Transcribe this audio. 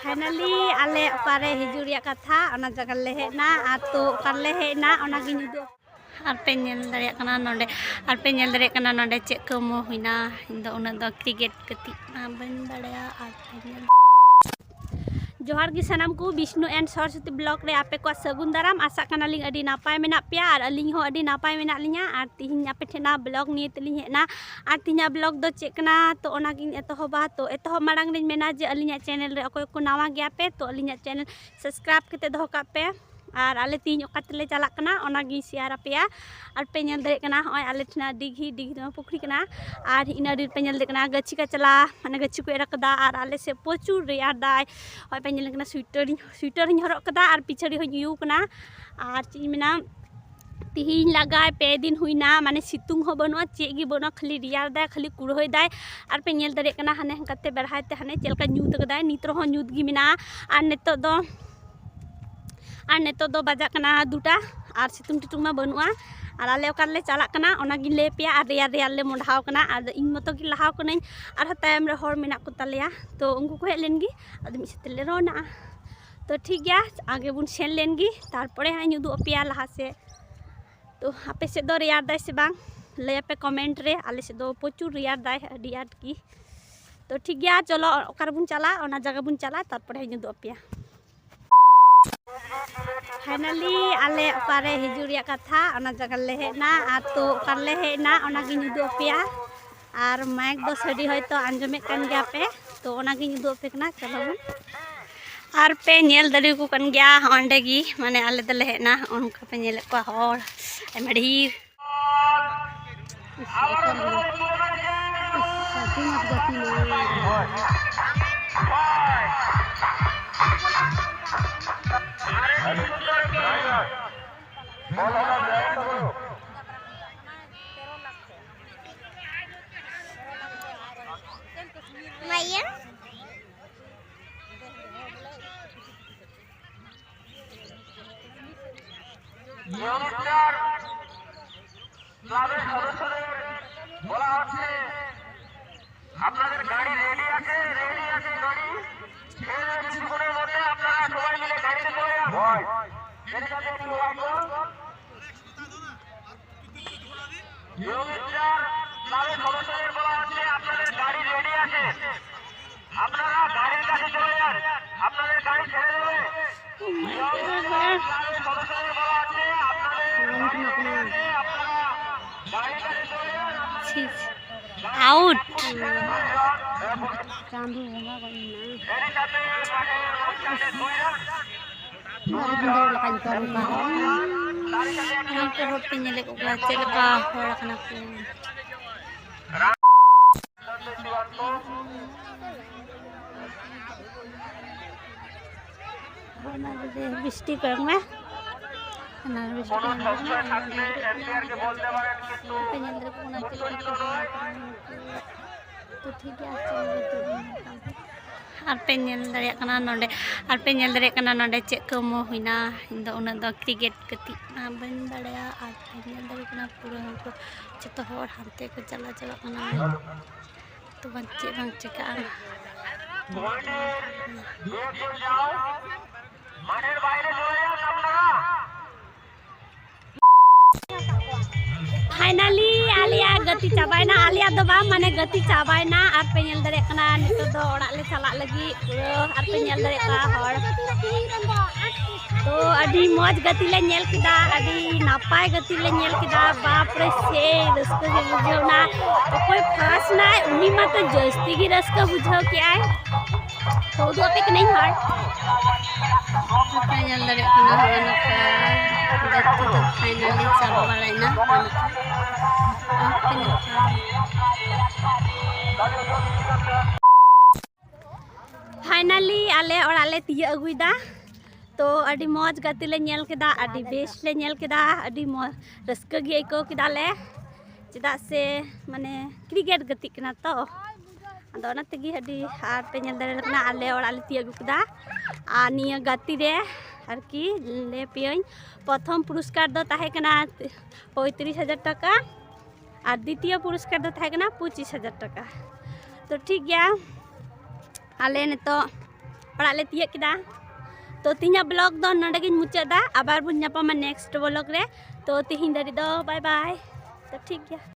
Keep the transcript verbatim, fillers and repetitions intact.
Finally ᱟᱞᱮ ᱚᱠᱟᱨᱮ ᱦᱤᱡᱩᱜ ᱨᱮᱭᱟᱜ ᱠᱟᱛᱷᱟ, ᱚᱱᱟ ᱡᱟᱭᱜᱟ ᱨᱮᱞᱮ ᱦᱮᱡ ᱮᱱᱟ᱾ ᱟᱨ ᱛᱚ ᱚᱠᱟᱨᱮᱞᱮ ᱦᱮᱡ ᱮᱱᱟ, ᱚᱱᱟᱜᱤᱧ ᱩᱫᱩᱜ ᱟᱨ ᱯᱮ ᱧᱮᱞ ᱫᱟᱲᱮᱭᱟᱜ ᱠᱟᱱᱟ ᱱᱚᱰᱮ, ᱟᱨ ᱯᱮ ᱧᱮᱞ ᱫᱟᱲᱮᱭᱟᱜ ᱠᱟᱱᱟ ᱱᱚᱰᱮ ᱪᱮᱫ ᱠᱟᱹᱢᱚ ᱦᱩᱭᱱᱟ᱾ ᱤᱧ ᱫᱚ ᱩᱱᱟᱹᱜ ᱫᱚ ᱠᱨᱤᱠᱮᱴ ᱜᱟᱛᱮᱜ ᱢᱟ ᱵᱟᱹᱧ ᱵᱟᱲᱟᱭᱟ᱾ ᱟᱨ ᱯᱮ ᱧᱮᱞ ᱡᱚᱦᱟᱨ ᱜᱮ ᱥᱟᱱᱟᱢ ᱠᱚ, ᱵᱤᱥᱱᱩ and ᱥᱚᱨᱚᱥᱚᱛᱤ ᱵᱞᱚᱜ ᱨᱮ ᱟᱯᱮ ᱠᱚᱣᱟᱜ ᱥᱟᱹᱜᱩᱱ ᱫᱟᱨᱟᱢ᱾ ᱟᱥᱟᱜ ᱠᱟᱱᱟᱞᱤᱧ ᱟᱹᱰᱤ ᱱᱟᱯᱟᱭ ᱢᱮᱱᱟᱜ ᱯᱮᱭᱟ ᱟᱨ ᱟᱹᱞᱤᱧ ᱦᱚᱸ ᱟᱹᱰᱤ ᱱᱟᱯᱟᱭ ᱢᱮᱱᱟᱜ ᱞᱤᱧᱟ᱾ ᱟᱨ ᱛᱤᱦᱤᱧ ᱟᱯᱮ ᱴᱷᱮᱱ ᱱᱟ ᱵᱞᱚᱜ ᱱᱤᱭᱮ ᱛᱮᱞᱤᱧ ᱦᱮᱡ ᱮᱱᱟ᱾ ᱟᱨ ᱛᱤᱦᱤᱧᱟᱜ ᱵᱞᱚᱜ ᱫᱚ ᱪᱮᱫ ᱠᱟᱱᱟ, ᱛᱚ ᱚᱱᱟᱜᱤᱧ ᱮᱛᱚᱦᱚᱵᱟ᱾ ᱛᱚ ᱮᱛᱚᱦᱚᱵ ᱢᱟᱲᱟᱝ ᱨᱤᱧ ᱢᱮᱱᱟ ᱡᱮ ᱟᱹᱞᱤᱧᱟᱜ ᱪᱮᱱᱮᱞ ᱨᱮ ᱚᱠᱚᱭ ᱠᱚ ᱱᱟᱣᱟ ᱜᱮᱭᱟ ᱯᱮ, ᱛᱚ ᱟᱹᱞᱤᱧᱟᱜ ᱪᱮᱱᱮᱞ ᱥᱟᱵᱥᱠᱨᱟᱭᱤᱵ ᱠᱟᱛᱮ ᱫᱚᱦᱚ ᱠᱟᱜ ᱯᱮ᱾ ᱟᱨ ᱟᱞᱮ ᱛᱤᱦᱤᱧ ᱚᱠᱟ ᱛᱮᱞᱮ ᱪᱟᱞᱟᱜ ᱠᱟᱱᱟ, ᱚᱱᱟᱜᱤᱧ ᱥᱮᱭᱟᱨ ᱟᱯᱮᱭᱟ᱾ ᱟᱨ ᱯᱮ ᱧᱮᱞ ᱫᱟᱲᱮᱭᱟᱜ ᱠᱟᱱᱟ, ᱦᱚᱸᱜᱼᱚᱭ ᱟᱞᱮ ᱴᱷᱮᱱᱟᱜ ᱫᱤᱜᱷᱤ, ᱫᱤᱜᱷᱤ ᱫᱚ ᱵᱟᱝ, ᱯᱩᱠᱷᱨᱤ ᱠᱟᱱᱟ᱾ ᱟᱨ ᱤᱱᱟᱹ ᱨᱮ ᱯᱮ ᱧᱮᱞ ᱫᱟᱲᱮᱭᱟᱜ ᱠᱟᱱᱟ ᱜᱟᱹᱪᱷᱤ ᱠᱟᱪᱞᱟ, ᱢᱟᱱᱮ ᱜᱟᱹᱪᱷᱤ ᱠᱚ ᱮᱨ ᱠᱟᱫᱟ᱾ ᱟᱨ ᱟᱞᱮ ᱥᱮᱫ ᱯᱨᱚᱪᱩᱨ ᱨᱮᱭᱟᱲ ᱫᱟᱭ᱾ ᱦᱚᱸᱜᱼᱚᱭ ᱯᱮ ᱧᱮᱞ ᱠᱟᱱᱟ ᱥᱩᱭᱴᱟᱨᱤᱧ, ᱥᱩᱭᱴᱟᱨᱤᱧ ᱦᱚᱨᱚᱜ ᱠᱟᱫᱟ ᱟᱨ ᱯᱤᱪᱷᱟᱹᱲᱤ ᱦᱚᱸᱧ ᱩᱭᱩ ᱠᱟᱱᱟ᱾ ᱟᱨ ᱪᱮᱫ ᱤᱧ ᱢᱮᱱᱟ, ᱛᱤᱦᱤᱧ ᱞᱟᱜᱟᱭ ᱯᱮ ᱫᱤᱱ ᱦᱩᱭᱱᱟ, ᱢᱟᱱᱮ ᱥᱤᱛᱩᱝ ᱦᱚᱸ ᱵᱟᱹᱱᱩᱜᱼᱟ, ᱪᱮᱫ ᱜᱮ ᱵᱟᱹᱱᱩᱜᱼᱟ, ᱠᱷᱟᱹᱞᱤ ᱨᱮᱭᱟᱲ ᱫᱟᱭ, ᱠᱷᱟᱹᱞᱤ ᱠᱩᱲᱦᱟᱹᱭ ᱫᱟᱭ᱾ ᱟᱨ ᱯᱮ ᱧᱮᱞ ᱫᱟᱲᱮᱭᱟᱜ ᱠᱟᱱᱟ ᱦᱟᱱᱮ ᱦᱟᱱᱠᱟᱛᱮ ᱵᱮᱲᱦᱟᱭ ᱛᱮ ᱦᱟᱱᱮ ᱪᱮᱫ ᱞᱮᱠᱟ ᱧᱩᱛ ᱠᱟᱫᱟᱭ, ᱱᱤᱛ ᱨᱮᱦᱚᱸ ᱧᱩᱛ ᱜᱮ ᱢᱮᱱᱟᱜᱼᱟ᱾ ᱟᱨ ᱱᱤᱛᱚᱜ ᱫᱚ, ᱟᱨ ᱱᱤᱛᱚᱜ ᱫᱚ ᱵᱟᱡᱟᱜ ᱠᱟᱱᱟ ᱫᱩᱴᱟ, ᱟᱨ ᱥᱤᱛᱩᱝ ᱴᱤᱛᱩᱝ ᱢᱟ ᱵᱟᱹᱱᱩᱜᱼᱟ᱾ ᱟᱨ ᱟᱞᱮ ᱚᱠᱟ ᱨᱮᱞᱮ ᱪᱟᱞᱟᱜ ᱠᱟᱱᱟ ᱚᱱᱟᱜᱤᱧ ᱞᱟᱹᱭ ᱟᱯᱮᱭᱟ᱾ ᱟᱨ ᱨᱮᱭᱟᱲ ᱨᱮᱭᱟᱲ ᱞᱮ ᱢᱚᱰᱷᱟᱣ ᱠᱟᱱᱟ᱾ ᱟᱫᱚ ᱤᱧ ᱢᱚᱛᱚ ᱜᱮ ᱞᱟᱦᱟᱣ ᱠᱟᱹᱱᱟᱹᱧ, ᱟᱨᱦᱚᱸ ᱛᱟᱭᱚᱢ ᱨᱮ ᱦᱚᱲ ᱢᱮᱱᱟᱜ ᱠᱚ ᱛᱟᱞᱮᱭᱟ, ᱛᱚ ᱩᱱᱠᱩ ᱠᱚ ᱦᱮᱡ ᱞᱮᱱ ᱜᱮ, ᱟᱫᱚ ᱢᱤᱫ ᱥᱟᱛᱮ ᱞᱮ ᱨᱚᱣᱱᱟᱜᱼᱟ᱾ ᱛᱚ ᱴᱷᱤᱠ ᱜᱮᱭᱟ, ᱟᱜᱮ ᱵᱚᱱ ᱥᱮᱱ ᱞᱮᱱ ᱜᱮ, ᱛᱟᱨᱯᱚᱨᱮ ᱦᱟᱸᱜ ᱤᱧ ᱩᱫᱩᱜ ᱟᱯᱮᱭᱟ ᱞᱟᱦᱟ ᱥᱮᱫ᱾ ᱛᱚ ᱟᱯᱮ ᱥᱮᱫ ᱫᱚ ᱨᱮᱭᱟᱲ ᱫᱟᱭ ᱥᱮ ᱵᱟᱝ, ᱞᱟᱹᱭ ᱟᱯᱮ ᱠᱚᱢᱮᱱᱴ ᱨᱮ᱾ ᱟᱞᱮ ᱥᱮᱫ ᱫᱚ ᱯᱨᱚᱪᱩᱨ ᱨᱮᱭᱟᱲ ᱫᱟᱭ, ᱟᱹᱰᱤ ᱟᱸᱴ ᱜᱮ᱾ ᱛᱚ ᱴᱷᱤᱠ ᱜᱮᱭᱟ, ᱪᱚᱞᱚ ᱚᱠᱟ ᱨᱮᱵᱚᱱ ᱪᱟᱞᱟᱜᱼᱟ, ᱚᱱᱟ ᱡᱟᱭᱜᱟ ᱵᱚᱱ ᱪᱟᱞᱟᱜᱼᱟ, ᱛᱟᱨᱯᱚᱨᱮ ᱦᱟᱸᱜ ᱤᱧ ᱩᱫᱩᱜ ᱟᱯᱮᱭᱟ᱾ ᱯᱷᱟᱭᱱᱟᱞᱤ ᱟᱞᱮ ᱚᱠᱟᱨᱮ ᱦᱤᱡᱩᱜ ᱨᱮᱭᱟᱜ ᱠᱟᱛᱷᱟ, ᱚᱱᱟ ᱡᱟᱭᱜᱟ ᱨᱮᱞᱮ ᱦᱮᱡ ᱮᱱᱟ᱾ ᱟᱨ ᱛᱚ ᱚᱠᱟ ᱨᱮᱞᱮ ᱦᱮᱡ ᱮᱱᱟ, ᱚᱱᱟᱜᱤᱧ ᱩᱫᱩᱜ ᱟᱯᱮᱭᱟ᱾ ᱟᱨ ᱢᱟᱭᱤᱠ ᱫᱚ ᱥᱟᱰᱮ ᱦᱚᱭᱛᱳ ᱟᱸᱡᱚᱢᱮᱫ ᱠᱟᱱ ᱜᱮᱭᱟ ᱯᱮ, ᱛᱚ ᱚᱱᱟᱜᱤᱧ ᱩᱫᱩᱜ ᱟᱯᱮ ᱠᱟᱱᱟ᱾ ᱪᱚᱞᱚ ᱵᱚᱱ᱾ ᱟᱨ ᱯᱮ ᱧᱮᱞ ᱫᱟᱲᱮᱭᱟᱠᱚ ᱠᱟᱱ ᱜᱮᱭᱟ, ᱚᱸᱰᱮ ᱜᱮ, ᱢᱟᱱᱮ ᱟᱞᱮ ᱫᱚᱞᱮ ᱦᱮᱡ ᱮᱱᱟ᱾ ᱚᱱᱠᱟ ᱯᱮ ᱧᱮᱞᱮᱫ ᱠᱚᱣᱟ ᱦᱚᱲ ᱟᱭᱢᱟ ᱰᱷᱮᱨ᱾ ᱟᱹᱰᱤ ᱢᱚᱡᱽ ᱜᱟᱛᱮ ᱞᱮ᱾ নিয়মিত ক্লাবের সদস্যদের বলা হচ্ছে, আপনাদের গাড়ি রেডি আছে, রেডি আছে গাড়ি। ক্লাবের সদস্যদের বলা হচ্ছে, আপনাদের গাড়ি রেডি আছে, আপনারা গাড়ির কাছে চলে যান, আপনাদের গাড়ি ছেড়ে দেবে। ক্লাবের সদস্যদের বলা হচ্ছে, আপনাদের গাড়ি রেডি আছে, আপনারা গাড়ির কাছে চলে যান। ᱟᱣᱩᱴ᱾ এরই সাথে মাঠের মাঝখানে দুই রান। ᱚᱱᱟ ᱠᱚ ᱦᱚᱲ ᱯᱮ ᱧᱮᱞᱮᱫ ᱠᱚᱣᱟ ᱪᱮᱫ ᱞᱮᱠᱟ ᱦᱚᱲ ᱠᱟᱱᱟ ᱠᱚ᱾ ᱚᱱᱟ ᱡᱩᱫᱤ ᱵᱤᱥᱴᱤ ᱠᱚ ᱮᱢ ᱢᱮ, ᱚᱱᱟ ᱵᱤᱥᱴᱤ ᱠᱚ ᱮᱢ ᱢᱮ᱾ ᱯᱮ ᱧᱮᱞ ᱫᱟᱲᱮᱭᱟᱜ ᱠᱟᱱᱟ ᱪᱮᱫ ᱞᱮᱠᱟ ᱠᱚ ᱦᱚᱲ ᱠᱟᱱᱟ ᱠᱚ᱾ ᱛᱚ ᱴᱷᱤᱠ ᱜᱮᱭᱟ, ᱟᱨ ᱯᱮ ᱧᱮᱞ ᱫᱟᱲᱮᱭᱟᱜ ᱠᱟᱱᱟ ᱱᱚᱰᱮ, ᱟᱨ ᱯᱮ ᱧᱮᱞ ᱫᱟᱲᱮᱭᱟᱜ ᱠᱟᱱᱟ ᱱᱚᱰᱮ ᱪᱮᱫ ᱠᱚ ᱢᱳ ᱦᱩᱭᱱᱟ᱾ ᱤᱧ ᱫᱚ ᱩᱱᱟᱹᱜ ᱫᱚ ᱠᱨᱤᱠᱮᱴ ᱜᱟᱛᱮᱜ ᱢᱟ ᱵᱟᱹᱧ ᱵᱟᱲᱟᱭᱟ, ᱟᱨ ᱯᱮ ᱧᱮᱞ ᱫᱟᱲᱮᱭᱟᱜ ᱠᱟᱱᱟ ᱯᱩᱨᱟᱹ ᱦᱚᱲ ᱠᱚ ᱡᱚᱛᱚ ᱦᱚᱲ ᱦᱟᱱᱛᱮ ᱠᱚ ᱪᱟᱞᱟᱣ ᱪᱟᱵᱟᱜ ᱠᱟᱱᱟ᱾ ᱛᱚ ᱵᱟᱝ ᱪᱮᱫ ᱵᱟᱝ ᱪᱤᱠᱟᱹᱜᱼᱟ᱾ মাঠের বাইরে চলে যান আপনারা। ᱯᱷᱟᱭᱱᱟᱞᱤ ᱟᱞᱮᱭᱟᱜ ᱜᱟᱛᱮ ᱪᱟᱵᱟᱭᱮᱱᱟ, ᱟᱞᱮᱭᱟᱜ ᱫᱚ ᱵᱟᱝ, ᱢᱟᱱᱮ ᱜᱟᱛᱮ ᱪᱟᱵᱟᱭᱮᱱᱟ᱾ ᱟᱨ ᱯᱮ ᱧᱮᱞ ᱫᱟᱲᱮᱭᱟᱜ ᱠᱟᱱᱟ ᱱᱤᱛᱚᱜ ᱫᱚ ᱚᱲᱟᱜ ᱞᱮ ᱪᱟᱞᱟᱜ ᱞᱟᱹᱜᱤᱫ ᱯᱩᱨᱟᱹ, ᱟᱨ ᱯᱮ ᱧᱮᱞ ᱫᱟᱲᱮᱭᱟᱜ ᱠᱟᱱᱟ ᱦᱚᱲ᱾ ᱛᱚ ᱟᱹᱰᱤ ᱢᱚᱡᱽ ᱜᱟᱛᱮ ᱞᱮ ᱧᱮᱞ ᱠᱮᱫᱟ, ᱟᱹᱰᱤ ᱱᱟᱯᱟᱭ ᱜᱟᱛᱮ ᱞᱮ ᱧᱮᱞ ᱠᱮᱫᱟ᱾ ᱵᱟᱯ ᱨᱮ, ᱥᱮᱭ ᱨᱟᱹᱥᱠᱟᱹ ᱜᱮ ᱵᱩᱡᱷᱟᱹᱣ ᱮᱱᱟ᱾ ᱚᱠᱚᱭ ᱯᱷᱟᱥᱴ ᱱᱟᱭ ᱩᱱᱤ ᱢᱟᱛᱚ ᱡᱟᱹᱥᱛᱤ ᱜᱮ ᱨᱟᱹᱥᱠᱟᱹ ᱵᱩᱡᱷᱟᱹᱣ ᱠᱮᱜᱼᱟᱭ᱾ ᱛᱚ ᱩᱫᱩᱜ ᱟᱯᱮ ᱠᱟᱹᱱᱟᱹᱧ ᱦᱚᱲ᱾ ᱟᱯᱮ ᱧᱮᱞ ᱫᱟᱲᱮᱭᱟᱜ ᱠᱟᱱᱟ ᱦᱚᱲ ᱱᱚᱝᱠᱟ ᱜᱟᱛᱮ ᱫᱚ ᱯᱷᱟᱭᱱᱟᱞᱤ ᱪᱟᱵᱟ ᱵᱟᱲᱟᱭᱮᱱᱟ᱾ ᱟᱯᱮ ᱱᱚᱝᱠᱟ ᱯᱷᱟᱭᱱᱟᱞᱤ ᱟᱞᱮ ᱚᱲᱟᱜ ᱞᱮ ᱛᱤᱭᱟᱹᱜ ᱟᱹᱜᱩᱭᱮᱫᱟ᱾ ᱛᱚ ᱟᱹᱰᱤ ᱢᱚᱡᱽ ᱜᱟᱛᱮ ᱞᱮ ᱧᱮᱞ ᱠᱮᱫᱟ, ᱟᱹᱰᱤ ᱵᱮᱥ ᱞᱮ ᱧᱮᱞ ᱠᱮᱫᱟ, ᱟᱹᱰᱤ ᱢᱚᱡᱽ ᱨᱟᱹᱥᱠᱟᱹ ᱜᱮ ᱟᱹᱭᱠᱟᱹᱣ ᱠᱮᱫᱟ ᱞᱮ, ᱪᱮᱫᱟᱜ ᱥᱮ ᱢᱟᱱᱮ ᱠᱨᱤᱠᱮᱴ ᱜᱟᱛᱮᱜ ᱠᱟᱱᱟ ᱛᱚ, ᱟᱫᱚ ᱚᱱᱟ ᱛᱮᱜᱮ ᱟᱹᱰᱤ, ᱟᱨ ᱯᱮ ᱧᱮᱞ ᱫᱟᱲᱮᱭᱟᱜ ᱠᱟᱱᱟ ᱟᱞᱮ ᱚᱲᱟᱜ ᱞᱮ ᱛᱤᱭᱟᱹᱜ ᱟᱹᱜᱩ ᱠᱮᱫᱟ᱾ ᱟᱨ ᱱᱤᱭᱟᱹ ᱜᱟᱛᱮ ᱨᱮ ᱟᱨᱠᱤ ᱞᱟᱹᱭ ᱟᱯᱮᱭᱟᱹᱧ, ᱯᱨᱚᱛᱷᱚᱢ ᱯᱩᱨᱚᱥᱠᱟᱨ ᱫᱚ ᱛᱟᱦᱮᱸ ᱠᱟᱱᱟ ᱯᱚᱸᱭᱛᱨᱤᱥ ᱦᱟᱡᱟᱨ ᱴᱟᱠᱟ, ᱟᱨ ᱫᱤᱛᱤᱭᱚ ᱯᱩᱨᱚᱥᱠᱟᱨ ᱫᱚ ᱛᱟᱦᱮᱸ ᱠᱟᱱᱟ ᱯᱚᱸᱪᱤᱥ ᱦᱟᱡᱟᱨ ᱴᱟᱠᱟ᱾ ᱛᱚ ᱴᱷᱤᱠ ᱜᱮᱭᱟ, ᱟᱞᱮ ᱱᱤᱛᱚᱜ ᱚᱲᱟᱜ ᱞᱮ ᱛᱤᱭᱟᱹᱜ ᱠᱮᱫᱟ᱾ ᱛᱚ ᱛᱮᱦᱮᱧᱟᱜ vlog ᱫᱚ ᱱᱚᱰᱮ ᱜᱤᱧ ᱢᱩᱪᱟᱹᱫ ᱫᱟ᱾ ᱟᱵᱟᱨ ᱵᱚᱱ ᱧᱟᱯᱟᱢᱟ next vlog ᱨᱮ᱾ ᱛᱚ ᱛᱮᱦᱮᱧ ᱫᱷᱟᱹᱨᱤᱡ ᱫᱚ bye bye᱾ ᱛᱚ ᱴᱷᱤᱠ ᱜᱮᱭᱟ᱾